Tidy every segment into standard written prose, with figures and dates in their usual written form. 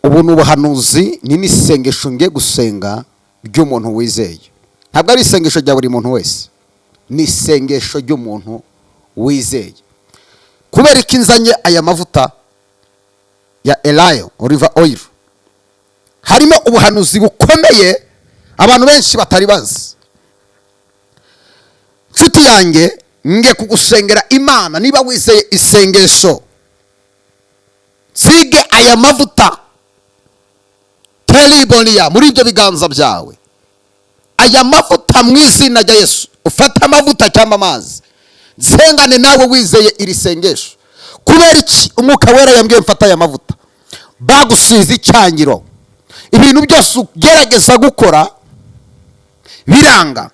Ubu ni ubuhanuzi, ni n'isengesho ngiye gusenga ry'umuntu wizeye. Ntabwo ari isengesho rya buri muntu wese, ni isengesho ry'umuntu wizeye. Kubera ko inzanye aya mavuta ya elayo olive oil, harimo ubuhanuzi bukomeye abantu benshi batari bazi. Nshuti yanjye, nge kugusengera Imana. Niba wizeye isengesho, nsige aya mavuta teriboniya muri ibyo biganza byawe. Aya mavuta, mu izina rya Yesu, ufate amavuta cyangwa amazi, nsengane nawe wizeye iri sengesho. Kubera iki Umwuka Wera yambwiye mfata aya mavuta? Bagusize icyangiro, ibintu byose ugerageza gukora biranga.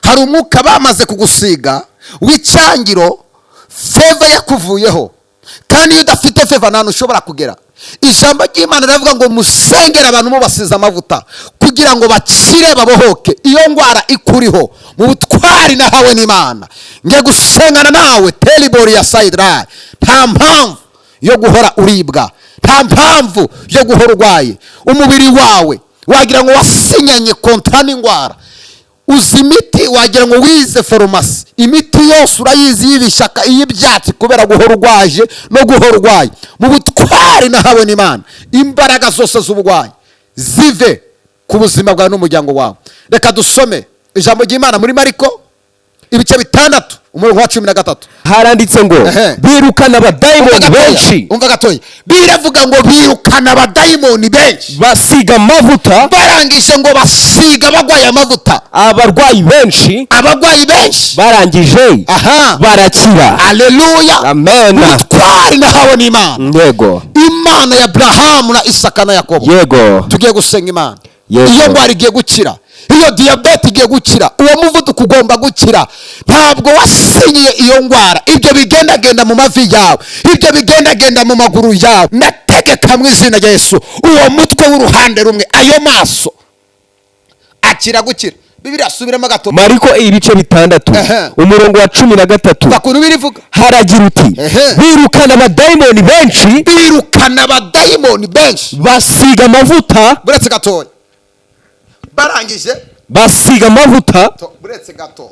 Hari umwuka bamaze kugusiga w'icyangiro, favor yakuvuyeho, kandi iyo udafite favor nta hantu ushobora kugera. Ijambo ry'Imana riravuga ngo musengere abantu mubasize amavuta kugira ngo bakire, babohoke iyo ndwara ikuriho. Mu butwari nahawe n'Imana, ngiye gusengana nawe teribori ya sayidarayi. Nta mpamvu yo guhora uribwa, nta mpamvu yo guhora urwaye. Umubiri wawe wagira ngo wasinyanye contrat n'indwara. Uzi imiti, wagira ngo wize farumasi, imiti yose urayizi, y'ibishaka, iy'ibyatsi, kubera guhora urwaje no guhora urwaye. Mu butwari nahawe n'Imana, imbaraga zose z'uburwayi zive ku buzima bwawe n'umuryango wawe. Reka dusome ijambo ry'Imana muri Mariko ibice 6, umurongo wa 13. Haranditse ngo: "Birukana abadayimoni benshi." Umva gatoya. Biravuga ngo birukana abadayimoni benshi. "Basiga amavuta." Barangije ngo basiga abarwaye amavuta. "Abarwayi benshi." Abarwayi benshi. "Barangije barakira." Aleluya. Amen. Ubutwari nahawe n'Imana, Imana ya Aburahamu na Isaka na Yakobo. Tugiye gusenga Imana. Iyo ndwara igiye gukira, iyo diyabete igiye gukira, uwo muvuduko ugomba gukira. Ntabwo wasinyiye iyo ndwara. Ibyo bigendagenda mu mavi yawe, ibyo bigendagenda mu maguru yawe, ndategeka mu izina rya Yesu, uwo mutwe w'uruhande rumwe, ayo maso, akira gukira. Bibiliya, asubiramo gato. Mariko ibice 6, umurongo wa 13. Ukuntu birivuga. Haragira uti: "Birukana abadayimoni benshi." Birukana abadayimoni benshi. "Basiga amavuta." Buretse gatoya, barangije. "Basiga amavuta." Buretse gato.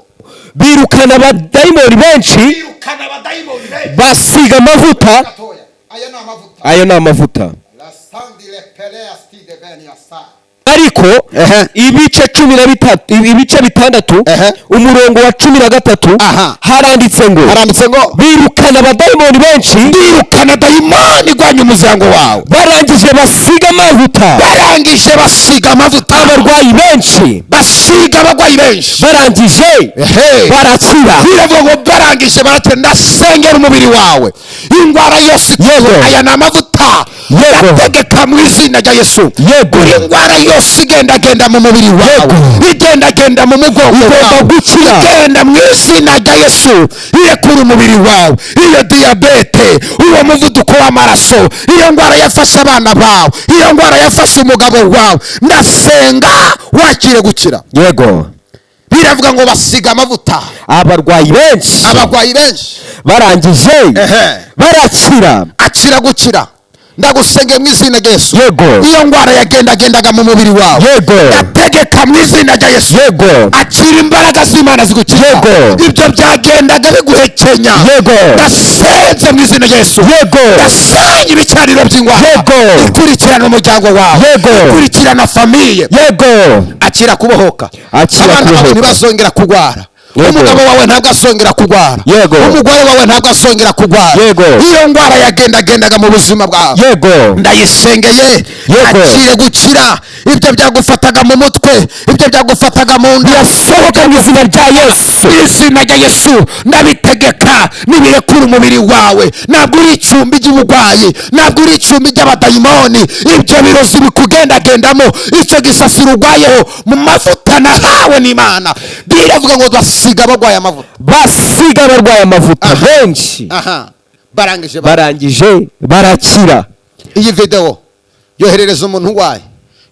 "Birukana abadayimoni benshi." Birukana abadayimoni benshi. "Basiga amavuta." Gatoya, aya ni amavuta. Ayo ni amavuta. La sandile pelea stide beni asa. Ariko ibice 13, ibice 6, umurongo wa 13, haranditse ngo: Haranditse ngo: "Birukana abadayimoni benshi." Birukana dayimoni igwanya umuryango wawe. "Barangije basiga amavuta." Barangije basiga amavuta. "Abarwayi benshi." Basiga abarwayi benshi. "Barangije barakira." Biravuga ngo barangije barakira. Ndasengera umubiri wawe, indwara yose. Aya ni amavuta. Ndategeka mu izina rya Yesu, buri ndwara yose igendagenda mu mubiri wawe, igendagenda mu mugongo Igomba wawe, gukira. igenda mu izina rya Yesu, irekura umubiri wawe. Iyo diyabete, uwo muvuduko w'amaraso, iyo ndwara yafashe abana bawe, iyo ndwara yafashe umugabo wawe, ndasenga wakire gukira. Biravuga ngo basiga amavuta. Abarwayi benshi. Abarwayi benshi. "Barangije barakira." Akira gukira. Ndagusengeye mu izina rya Yesu. Iyo ndwara yagendagendaga mu mubiri wawe, ndategeka mu izina rya Yesu, akira imbaraga z'Imana zigukiza. Ibyo byagendaga biguhekenya, ndasenze mu izina rya Yesu, ndasenya ibicaniro by'indwara ikurikirana umuryango wawe, ikurikirana famille. Akira kubohoka. Akira Abana bawe kubohoka. ntibazongera kurwara. Umugabo wawe ntabwo azongera kurwara. Umugore wawe ntabwo azongera kurwara. Iyo ndwara yagendagendaga mu buzima bwawe, ndayisengeye. Akire gukira. Ibyo byagufataga mu mutwe, ibyo byagufataga mu nda, Birasohoka mu izina rya Yesu. Mu izina rya Yesu ndabitegeka, nibirekura umubiri wawe. Ntabwo uri icumbi ry'uburwayi, ntabwo uri icumbi ry'abadayimoni. Ibyo birozi bikugendagendamo, icyo gisasiro urwayeho, mu mavuta nahawe n'Imana, biravuga ngo basiga barwaye amavuta. "Basiga abarwaye amavuta benshi." Aha, barangije "Barangije barakira." Iyi videwo yoherereza umuntu urwaye,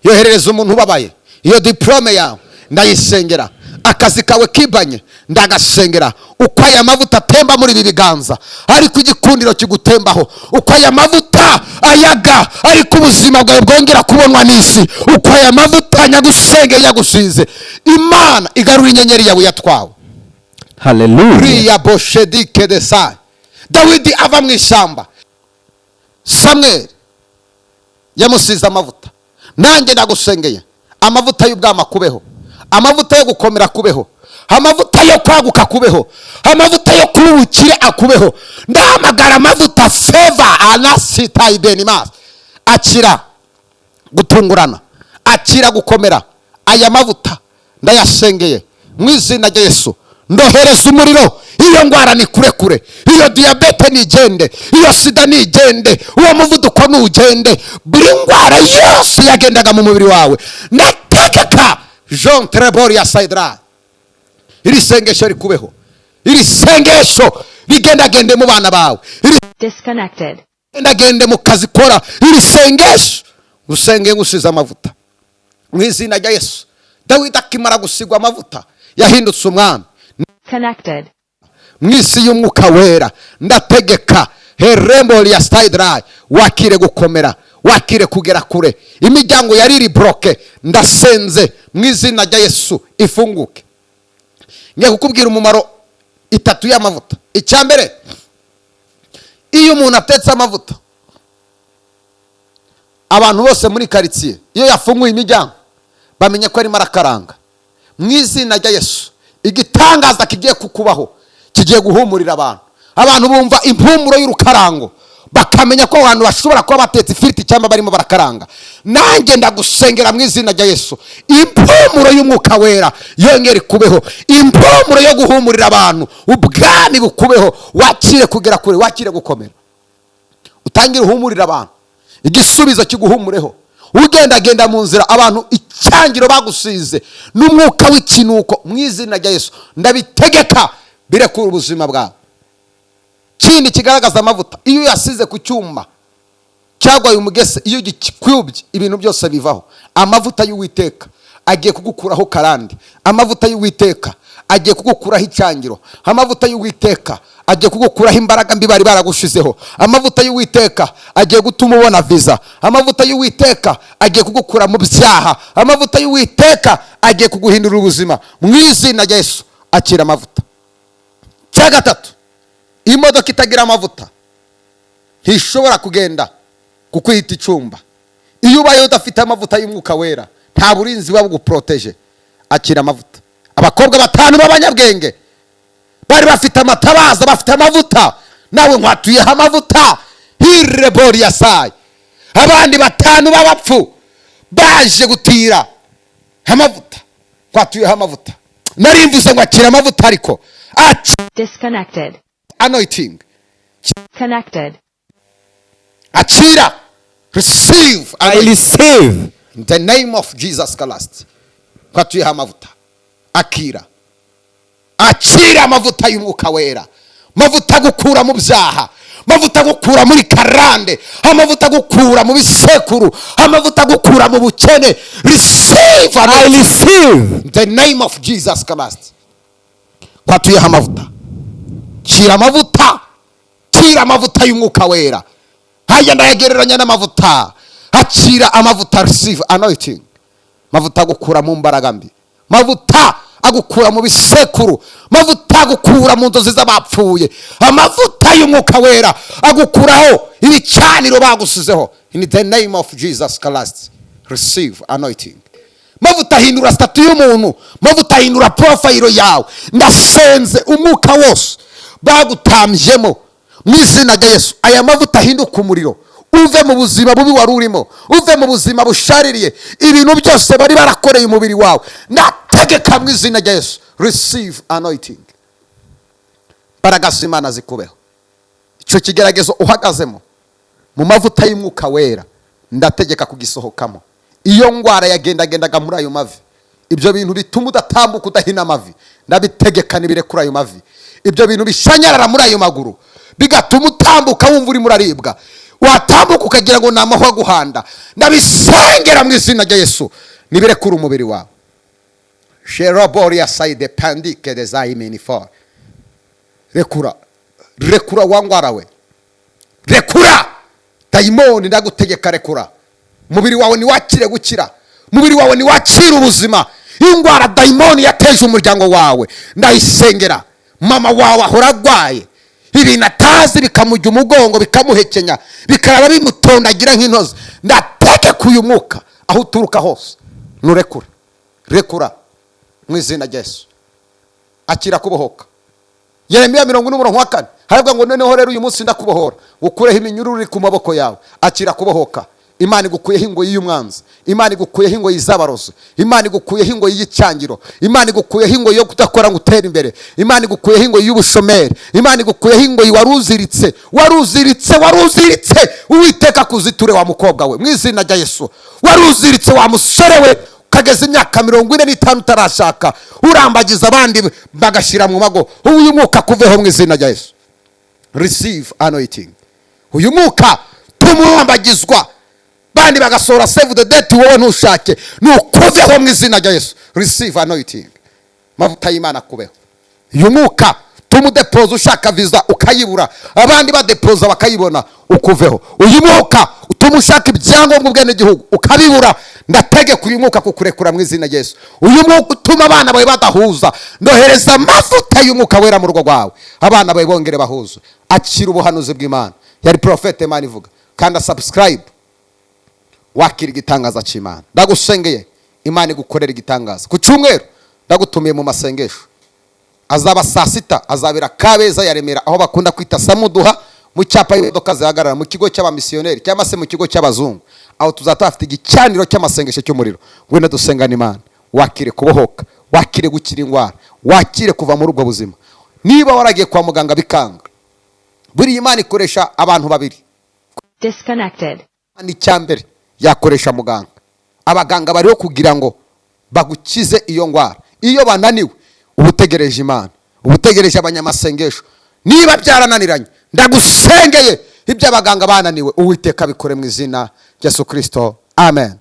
yoherereza umuntu ubabaye. Iyo diporome yawe ndayisengera, akazi kawe kibanye ndagasengera. Uko aya mavuta atemba muri ibi biganza, ariko igikundiro kigutembaho. Uko aya mavuta ayaga, ariko ubuzima bwawe bwongera kubonwa n'isi. Uko aya mavuta nyagusenge yagusize, Imana igarura inyenyeri yawe yatwawe. Hallelujah. Uriya boshedike desa. Dawidi ava mu ishyamba, Samweli yamusize amavuta. Nanjye ndagusengeye, amavuta y'ubwama kubeho, amavuta yo gukomera kubeho, amavuta yo kwaguka kubeho, amavuta yo kuba ubukire akubeho. Ndahamagara amavuta, favor anasita ibenimasi. Akira gutungurana, akira gukomera. Aya mavuta ndayasengeye mu izina rya Yesu. Ndohereza umuriro, iyo ndwara ni kure kure, iyo diyabete nigende, iyo sida nigende, uwo muvuduko nugende, buri ndwara yose yagendaga mu mubiri wawe ndategeka. Jean Trebor ya Saidra, iri sengesho rikubeho, iri sengesho rigendagende mu bana bawe, iri Disconnected. gendagende mu kazi kora. Iri sengesho usenge ngusize amavuta mu izina rya Yesu. Dawidi akimara gusigwa amavuta yahindutse umwami. Connected. Mu isi y'umwuka wera ndategeka, herembo ya stayidarayi, wakire gukomera, wakire kugera kure. Imiryango yari iri bloqué, ndasenze mu izina rya Yesu, ifunguke. Ngiye kukubwira umumaro itatu y'amavuta. Icya mbere, iyo umuntu atetse amavuta, abantu bose muri karitsiye, iyo yafunguye imiryango, bamenye ko arimo arakaranga. Mu izina rya Yesu, igitangaza kigiye kukubaho kigiye guhumurira abantu. Abantu bumva impumuro y'urukarango, bakamenya ko abantu bashobora kuba batetse ifiriti cyangwa barimo barakaranga. Nanjye ndagusengera mu izina rya Yesu, impumuro y'umwuka wera yongere ikubeho, impumuro yo guhumurira abantu ubwami bukubeho. Wakire kugera kure, wakire gukomera, utangire uhumurira abantu, igisubizo kiguhumureho. Ugendagenda mu nzira, abantu icyangiro bagusize n'umwuka w'ikinuko, mu izina rya Yesu ndabitegeka, birekura ubuzima bwawe. Kindi kigaragaza amavuta, iyo uyasize ku cyuma cyagwaye umugese, iyo ugikwubye, ibintu byose bivaho. Amavuta y'Uwiteka agiye kugukuraho karande, amavuta y'Uwiteka agiye kugukuraho icyangiro, amavuta y'Uwiteka agiye kugukuraho imbaraga mbi bari baragushizeho, amavuta y'Uwiteka agiye gutuma ubona viza, amavuta y'Uwiteka agiye kugukura mu byaha, amavuta y'Uwiteka agiye kuguhindura ubuzima mu izina rya Yesu. Akira amavuta. Cya gatatu, imodoka itagira amavuta ntishobora kugenda kuko ihita icumba. Iyo ubayeho udafite amavuta y'umwuka wera, nta burinzi buba buguporoteje. Akira amavuta. Abakobwa batanu b'abanyabwenge bari bafite amatabaza, bafite amavuta. Nawe nkwatuyeho amavuta hirebori ya sayi. Abandi batanu b'abapfu baje gutira amavuta, nkwatuyeho amavuta. Nari mvuze ngo akira amavuta, ariko Disconnected. Anointing. Connected. Akira, receive. I receive. In the name of Jesus Christ, nkwatuyeho amavuta. Akira, akira amavuta y'umwuka wera, amavuta agukura mu byaha, amavuta agukura muri karande, amavuta agukura mu bisekuru, amavuta agukura mu bukene. Receive. I receive. In the name of Jesus Christ, nkwatuyeho amavuta. Kira amavuta, kira amavuta y'umwuka wera. Haya ndayagereranya n'amavuta. Akira amavuta, receive anointing. Amavuta agukura mu mbaraga mbi, amavuta agukura mu bisekuru, amavuta agukura mu nzozi z'abapfuye, amavuta y'umwuka wera agukuraho ibicaniro bagusizeho. In the name of Jesus Christ, receive anointing. Mavuta ahindura status y'umuntu, mavuta ahindura profile yawe. Ndasenze, umwuka wose bagutambyemo, mu izina rya Yesu, aya mavuta ahinduka umuriro, uve mu buzima bubi wari urimo, uve mu buzima bushaririye. Ibintu byose bari barakoreye umubiri wawe, ndategeka mu izina rya Yesu, receive anointing. Imbaraga z'Imana zikubeho. Icyo kigeragezo uhagazemo, mu mavuta y'umwuka wera ndategeka kugisohokamo. Iyo ndwara yagendagendaga muri ayo mavi, ibyo bintu bituma udatambuka, udahina amavi, ndabitegeka nibire kuri ayo mavi. Ibyo bintu bishanyarara muri ayo maguru, bigatuma utambuka wumva urimo uraribwa, watambuka ukagira ngo ni amahwa aguhanda, ndabisengera mu izina rya Yesu, nibirekure umubiri wawe. Sheroboria sayide pandike dezayimini for. Rekura, rekura wa ndwara we, rekura dayimoni, ndagutegeka rekura. Umubiri wawe ntiwakire gukira, umubiri wawe ntiwakire ubuzima. Indwara dayimoni yateje umuryango wawe, ndayisengera. Mama wawe ahora arwaye ibintu atazi, bikamujya umugongo, bikamuhekenya, bikaraba bimutondagira nk'intozi. Ndategeka uyu mwuka, aho uturuka hose nurekure. Rekura mu izina rya Yesu. Akira kubohoka. Yeremiya 40 umurongo wa 4 haravuga ngo: "Noneho rero uyu munsi ndakubohora, ukureho iminyururu iri ku maboko yawe." Akira kubohoka. Imana igukuyeho ingoyi y'umwanzi, Imana igukuyeho ingoyi z'abarozi, Imana igukuyeho ingoyi y'icyangiro, Imana igukuyeho ingoyi yo kudakora ngo utere imbere, Imana igukuyeho ingoyi y'ubushomeri, Imana igukuyeho ingoyi waruziritse, waruziritse, waruziritse. Uwiteka kuziture wa mukobwa we mu izina rya Yesu. Waruziritse wa musore we, ukageza imyaka 45 utarashaka, urambagiza abandi bagashyira mu mago. Uyu mwuka kuveho mu izina rya Yesu. Receive anointing. Uyu mwuka tumurambagizwa bandi bagasohora save the date, wowe ntushake, nukuveho mu izina rya Yesu. Receive anointing. Amavuta y'Imana kubeho. Uyu mwuka tumudepoza ushaka visa ukayibura, abandi badepoza bakayibona, ukuveho. Uyu mwuka utuma ushaka ibyangombwa, ubwenegihugu, ukabibura, ndategeka uyu mwuka kukurekura mu izina rya Yesu. Uyu mwuka utuma abana bawe badahuza, ndohereza amavuta y'Umwuka Wera mu rugo rwawe, abana bawe bongere bahuze. Akira ubuhanuzi bw'Imana. Yari Porofete Imana ivuga. Kanda subscribe, wakira igitangaza cy'Imana. Ndagusengeye, Imana igukorera igitangaza. Ku cyumweru ndagutumiye mu masengesho, azaba saa 6, azabera Kabeza ya Remera, aho bakunda kwita Samuduha, mu cyapa y'imodoka zihagarara, mu kigo cy'abamisiyoneri cyangwa se mu kigo cy'abazungu. Aho tuzaba tuhafite igicaniro cy'amasengesho cy'umuriro. Ngwino dusengana Imana, wakire kubohoka, wakire gukira indwara, wakire kuva muri ubwo buzima. Niba waragiye kwa muganga bikanga, buriya Imana ikoresha abantu babiri. Disconnected. Icya mbere, yakoresha muganga. Abaganga bariho kugira ngo bagukize iyo ndwara. Iyo bananiwe, uba utegereje Imana, uba utegereje abanyamasengesho. Niba byarananiranye, ndagusengeye, ibyo abaganga bananiwe, Uwiteka bikore mu izina rya Yesu Kirisito. Amen.